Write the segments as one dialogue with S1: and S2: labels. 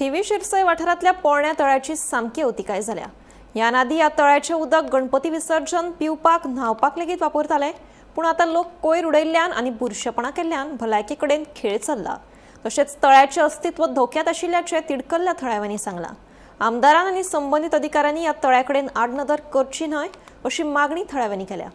S1: थिवी शिरसय वाठारांतल्या पोरण्या तळ्याची सामकी अवतिकाय जाल्या. ह्या आदी ह्या तळ्याचें उदक गणपती विसर्जन, पिवपाक, न्हावपाक लेगीत वापरताले. पूण आतां लोक कोयर उडयल्ल्यान आनी बुरशेपणां केल्ल्यान भलायके कडेन खेळ चल्ला. तशेंच तळ्याचें अस्तित्व धोक्यांत आशिल्ल्याचें तिडकल्ल्या थळाव्यांनी सांगलां. आमदारान आनी संबंदीत अधिकाऱ्यांनी ह्या तळ्या कडेन आडनदर करची न्हय अशी मागणी थळाव्यांनी केल्या.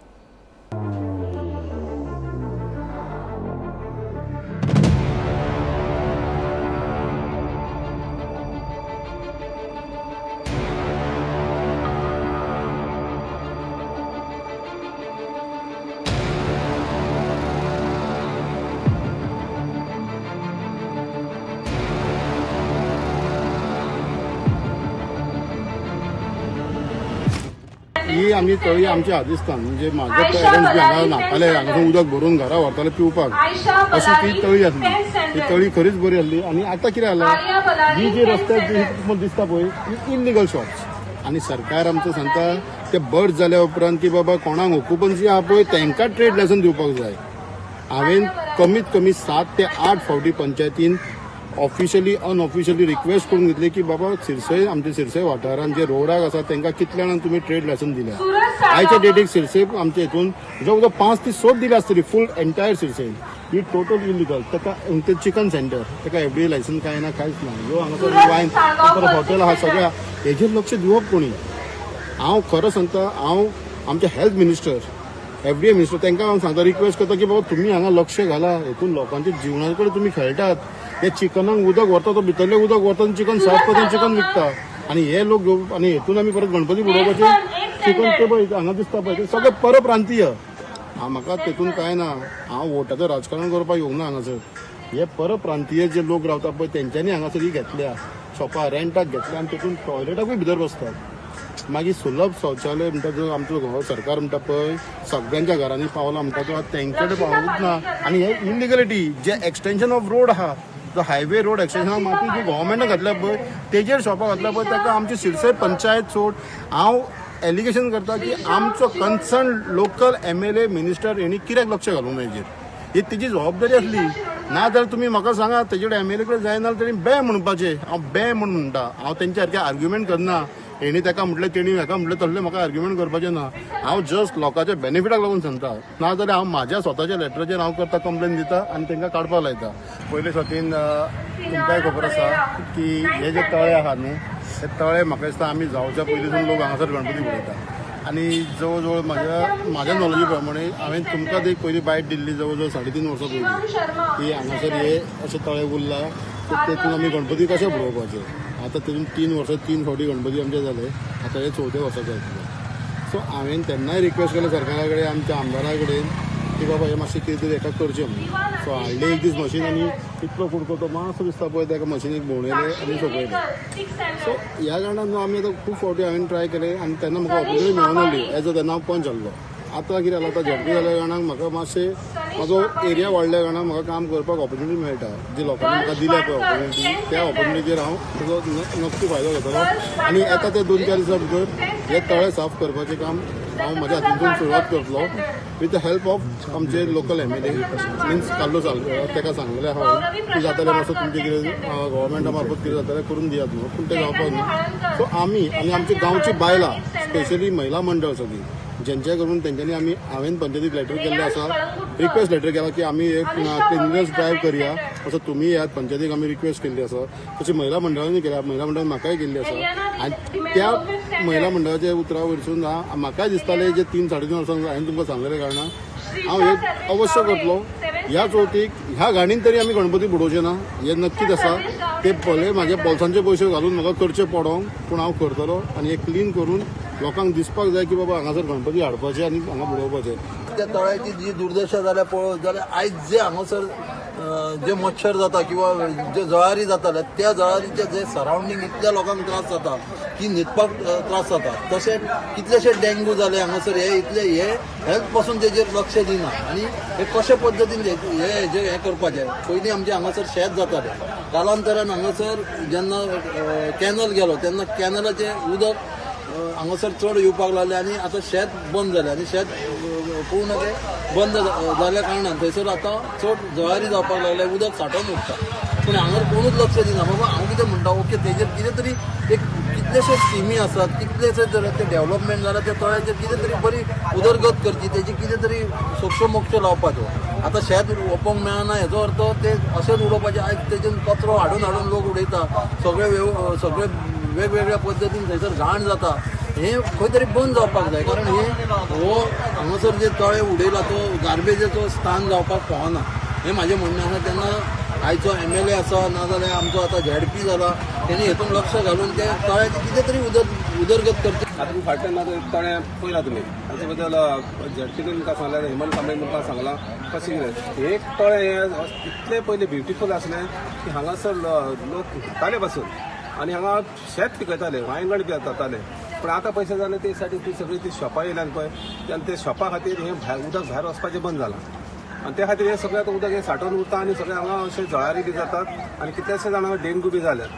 S2: ही आमी तळी आमच्या हादिस्तान, म्हणजे माझे पेरंट्स बी हांगा न्हाताले, हांगासून उदक भरून घरा व्हरताले पिवपाक. अशी ती तळी आसली. ती तळी खरीच बरी आसली. आनी आतां कितें जालां, ही जी रस्त्यार जी दिसता पळय ही इल्लिगल शॉप्स. आनी सरकार आमचो सांगता ते बर्ज जाल्या उपरांत की बाबा कोणाक ऑक्युपन्सी आहा पळय तांकां ट्रेड लायसन्स दिवपाक जाय. हांवें कमीत कमी 7 ते 8 फावटी पंचायतीन ऑफिशियली अनऑफिशियली रिक्वेस्ट करून घेतली की बाबा सिरसय, आमच्या सिरसय वाठारांत जे रोडाक आसा तांकां कितल्या जाणांक तुमी ट्रेड लायसन्स दिल्या. आयच्या डेटीक सिरसय आमच्या हितून जवळ जवळ 5 ते 6 दिल्या आसतली फूल एंटायर सिरसय. ही टोटल इलिगल. ताका ते चिकन सेंटर, ताका एफडीए लायसन्स कांय ना, कांयच ना. ह्यो हांगासर वायन परत हॉटेल आहा, सगळ्या हेजेर लक्ष दिवप कोणी. हांव खरो सांगता, हांव आमचे हेल्थ मिनिस्टर, एफडीए मिनिस्टर तांकां हांव सांगता, रिक्वेस्ट करता की बाबा तुमी हांगा लक्ष घाला. हितून लोकांच्या जिवना कडेन तुमी खेळटात. हे चिकनाक उदक व्हरता, तो भितरलें उदक व्हरता आनी चिकन साफ करता आनी चिकन विकता. आनी हे लोक घेवन आनी हेतून आमी परत गणपती बुडोवपाचे चिकन ते पळय हांगा दिसता पळय ते सगळे परप्रांतीय. म्हाका तेतून कांय ना. हांव वोटाचें राजकारण करपाक येवंक ना हांगासर. हे परप्रांतीय जे लोक रावता पळय तेंच्यांनी हांगासर ही घेतल्या शॉपां रेंटाक घेतल्या आनी तेतून टॉयलेटाकूय भितर बसतात. मागीर सुलभ शौचालय म्हणटा जो आमचो गोवा सरकार म्हणटा पळय सगळ्यांच्या घरांनी पावला म्हणटा तो तेंचे कडेन पावूंक ना. आनी हे illegality J extension of road आहा, जो हायवे रोड एक्सटेन्शन माती जी गव्हर्मेंटान घातल्या पळय तेजेर शॉपां घातल्या पळय ताका आमची सिरसय पंचायत सोड, हांव एलिगेशन करता की आमचो concern local MLA minister हेणी कित्याक लक्ष घालूंक ना हेजेर. ही तेजी जबाबदारी आसली. ना जाल्यार तुमी म्हाका सांगा, तेजे कडेन एमएलए कडेन जायना जाल्यार तेणी बे म्हणपाचें. हांव बे म्हूण म्हणटा. हांव तेंच्या सारकें आर्ग्युमेंट करना. हेणी ताका म्हटलें, तेणी हेका म्हटलें, तसलें म्हाका आर्ग्युमेंट करपाचें ना. हांव जस्ट लोकांच्या बेनिफिटाक लागून सांगता. ना जाल्यार हांव म्हाज्या स्वताच्या लेटराचेर हांव करता, कंप्लेन दिता आनी तांकां काडपाक लायता. पयले सर्तीन तुमकांय खबर आसा की हे जे तळे आहा न्हू, हे तळे म्हाका दिसता आमी जावच्या पयलींसून लोक हांगासर गणपती बुडयता. आनी जवळ जवळ म्हाज्या नॉलेजी प्रमाणे हांवें तुमकां एक पयली बायट दिल्ली जवळ जवळ 3.5 वर्सां पयलीं की हांगासर हे अशे तळे उरला तर तेतून आमी गणपती कशे बुडोवपाचे. आतां तेतून 3 वर्सां 3 फावटी गणपती आमचे जाले. आतां हे चवथ्या वर्साचे जातले. सो हांवें तेन्नाय रिक्वेस्ट केलें सरकारा कडेन, आमच्या आमदारा कडेन की बाबा हे मातशें कितें तरी हेका करचें म्हणून. सो हाडले एक दीस मशीन आनी इतलो कुडको तो मातसो दिसता पळय ताका मशिनीक भोंवडयले आनी सोंपयले. सो ह्या कारणान न्हू आमी आतां खूब फावटी हांवें ट्राय केलें आनी तेन्ना म्हाका ऑपॉर्चुनिटी मेळनासली एज अ तेन्ना हांव पंच आसलो. आतां कितें जालां, आतां झेडपी जाल्या कारणान म्हाका मातशें म्हाजो एरिया वाडल्या कारणान म्हाका काम करपाक ऑपॉर्चुनिटी मेळटा. जी लोकांनी म्हाका दिल्या पळय ऑपॉर्चुनिटी, त्या ऑपॉर्चुनिटीचेर हांव ताजो नक्की फायदो घेतलो. आनी येता ते 2-4 दिसां भितर हे तळे साफ करपाचें काम हांव म्हज्या हातींतून सुरवात करतलो विथ the help of आमचे लोकल एमएलए मिन्स कार्लो साल. ताका सांगलेलें आहा हांवें की जाता जाल्यार मातसो तुमचें कितें गव्हर्मेंटा मार्फत कितें जाता जाल्यार करून दियात म्हणून, पूण तें जावपाक ना. सो आमी आनी आमची गांवची बायलां, स्पेशली महिला मंडळ सगळीं, जेंचे करून तेंच्यांनी आमी हांवें पंचायतीक लेटर केल्लें आसा, रिक्वेस्ट लेटर केला की आमी एक क्लिनलीनेस ड्रायव्ह करया, असो तुमी येयात. पंचायतीक आमी रिक्वेस्ट केल्ली आसा. तशी महिला मंडळांनी केल्या, महिला मंडळान म्हाकाय केल्ली आसा. आनी त्या महिला मंडळाच्या उतरा वयरसून म्हाकाय दिसतालें जे 3-3.5 वर्सां हांवें तुमकां सांगलेले कारणान हांव हे अवश्य करतलो. ह्या चवथीक ह्या गाडीन तरी आमी गणपती बुडोवचे ना हें नक्कीच आसा. ते भले म्हाज्या बोल्सांचे पयशे घालून म्हाका करचे पडोंक, पूण हांव करतलो. आनी हे क्लीन करून लोकांक दिसपाक जाय की बाबा हांगासर गणपती हाडपाचे आनी हांगा बुडोवपाचे.
S3: त्या तळ्याची जी दुर्दशा जाल्या पळोवत जाल्यार आयज जे हांगासर जे मच्छर जाता किंवा जे जळारी जाताले त्या जळारीचे जे सरावंडींग इतल्या लोकांक त्रास जाता की न्हिदपाक त्रास जाता. तशें कितलेशे डेंगू जाले हांगासर. हे इतले हे हेल्थ पासून तेजेर लक्ष दिना आनी हे कशे पद्दतीन हे जे हें करपाचें. पयलीं आमचें हांगासर शेत जातालें. कालांतरान हांगासर जेन्ना कॅनल गेलो तेन्ना कॅनलाचें उदक हांगासर चड येवपाक लागलें आनी आतां शेत बंद जालें आनी शेत पूर्ण तें बंद जाल्या कारणान थंयसर आतां चड जळारी जावपाक लागले, उदक सांठोवन उरता. पूण हांगा कोणूच लक्ष दिना. बाबा हांव कितें म्हणटा, ओके तेजेर कितें तरी एक कितलेशे स्किमी आसात, कितलेशे जर ते डेव्हलपमेंट जाल्यार त्या तळ्याचेर कितें तरी बरी उदरगत करची, तेजी कितें तरी सोक्षमोक्ष लावपाचो. आतां शेत रोवपाक मेळना हेजो अर्थ ते अशेंच उडोवपाचें. आयज तेजेर कचरो हाडून हाडून लोक उडयता, सगळे वेगवेगळ्या पद्दतीन थंयसर घाण जाता. हें खंय तरी बंद जावपाक जाय, कारण हे हो हांगासर जे तळे उडयला तो गार्बेजाचो स्थान जावपाक फावना, हें म्हाजें म्हणणें आसा. तेन्ना आयचो एमएलए आसा नाजाल्यार आमचो आतां झेडपी जाला, तेणी हेतून लक्ष घालून ते तळ्याची कितें तरी उदरगत करची.
S4: आता तुम्ही फाटल्यान ना तळें पयला तुमी ताचे बद्दल झडपीन तुमकां सांगला, हेमंत कांबळे तुमकां सांगलां कशें कितें एक तळें हें इतलें पयलीं ब्युटिफूल आसलें की हांगासर लोक न्हाताले बसून आनी हांगा शेत पिकयताले, वांयगण बी जातालें. पूण आतां पयशे जाले ते सायडीन ती सगळी ती शॉपां येयल्यान पळय आनी ते शॉपा खातीर हें भायर उदक भायर वचपाचें बंद जालां आनी त्या खातीर हें सगळें आतां उदक हें सांठोवन उरता आनी सगळें हांगा अशें जळारी बी जातात आनी कितलेशे जाणांक डेंगू बी जाल्यात.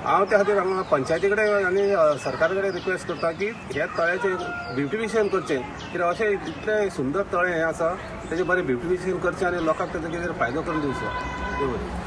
S4: हांव त्या खातीर हांगा पंचायती कडेन आनी सरकारा कडेन रिक्वेस्ट करता की हे तळ्याचें ब्युटिफिकेशन करचें, कित्याक अशें इतलें सुंदर तळें हें आसा, तेजें बरें ब्युटिफिकेशन करचें आनी लोकांक तेजो कितें फायदो करून दिवचो. देव बरें.